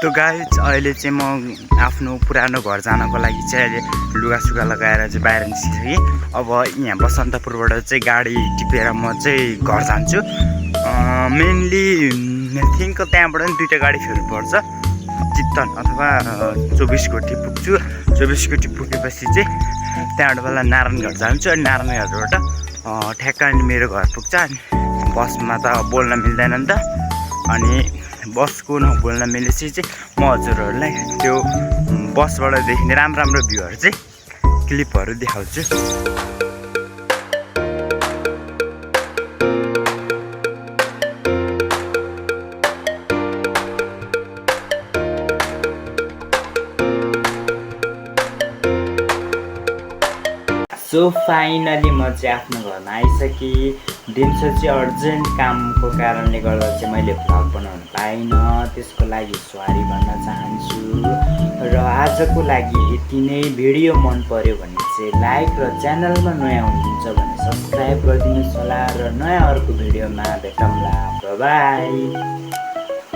So guys अहिले चाहिँ म आफ्नो पुरानो घर जानको लागि चाहिँ अहिले लुगासुगा लगाएर चाहिँ बाहिर निस्किसकेँ। अब यहाँ बसन्तपुरबाट चाहिँ गाडी टिपेर म चाहिँ घर जान्छु। मेनली थिङ्क त्यहाँबाट पनि दुईवटा गाडी फेर्नुपर्छ, चित्तन अथवा 24 कोटी पुग्छु। 24 कोटी पुगेपछि चाहिँ त्यहाँबाट बेला नारायणघाट जान्छु अनि नारायणघाटबाट ठ्याक्क अनि मेरो घर पुग्छ। अनि बसमा त बोल्न मिल्दैन नि त, अनि बसको नबोल्न मिलेपछि चाहिँ म हजुरहरूलाई त्यो बसबाट देखिने राम्रो भ्यूहरू चाहिँ क्लिपहरू देखाउँछु। सो फाइनली म चाहिँ आफ्नो घरमा आइसकेँ। दिउँसो चाहिँ अर्जेन्ट कामको कारणले गर्दा चाहिँ मैले भ्लग बनाउन पाइनँ, त्यसको लागि सरी भन्न चाहन्छु। र आजको लागि यति नै। भिडियो मन पर्यो भने चाहिँ लाइक र च्यानलमा नयाँ हुनुहुन्छ भने सब्सक्राइब गरिदिनुहोस् होला। र नयाँ अर्को भिडियोमा भेटौँला। बाई।